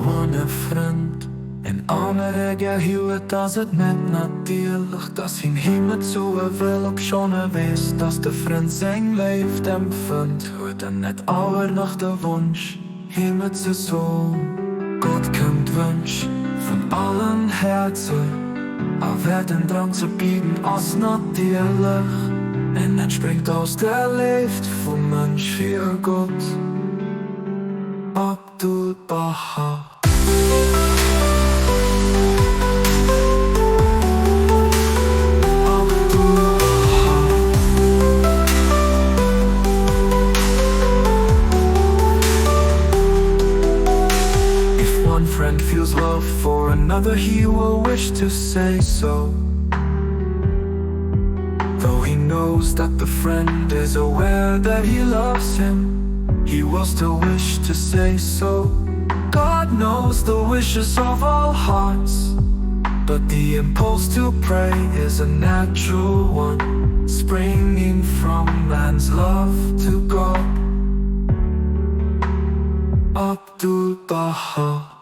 One Frënd en anere gär huet, ass et net natierlech, dass hien him et soe wëll, obschonn e weess, dass de Frënd seng Léift empfënnt, huet en net auer nach de Wonsch, him et ze soen. Gott kennt d'Wënsch vun allen Häerzer, awer den Drang ze bieden ass natierlech, en entspréngt aus der Léift vum Mënsch fir Gott. Abdu'l-Bahá. If one friend feels love for another he will wish to say so Though he knows that the friend is aware that he loves him He will still wish to say so God knows the wishes of all hearts But the impulse to pray is a natural one Springing from man's love to God Abdu'l-Bahá.